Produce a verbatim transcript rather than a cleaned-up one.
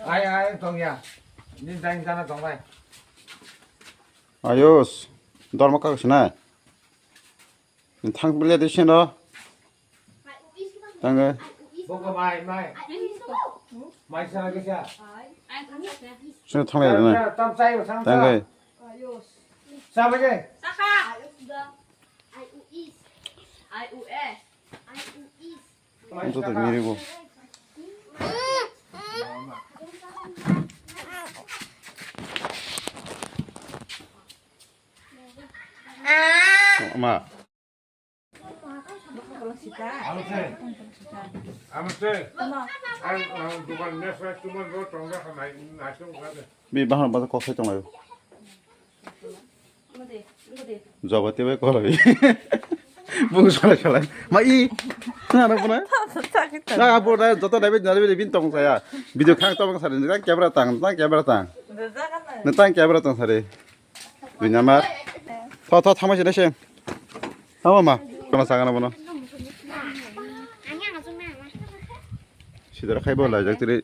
Ai, ai, tong ya. Ni dang jana tong bai. Ayos, dorma kak sinai. Thang bile de sino. Tangge. Boko mai, mai. Mai sana kisa. Sino thang ya na. Tam sai, tam sai. Tangge. Sa baje. Saka. I U S. I U S. I U S. Ang joto mirigo. Ma. Amse. Amse. Ang, ang dukan nesa cuma dua tongga kena nasi. Bi bahar bazar kok sai tonglayo. Jaba tebai kolai. Bung salai salai. Ma i. Na na puna. Na apo na joto na bi na bi bin tong saya. Video khang tong sari. Tang camera tang, tang camera tang. Na tang camera tang sari. Dunya mar. Tho tho thamai sini sing. Tamo ma. Kono sangana bono. Sidara khai bo lai jak tiri.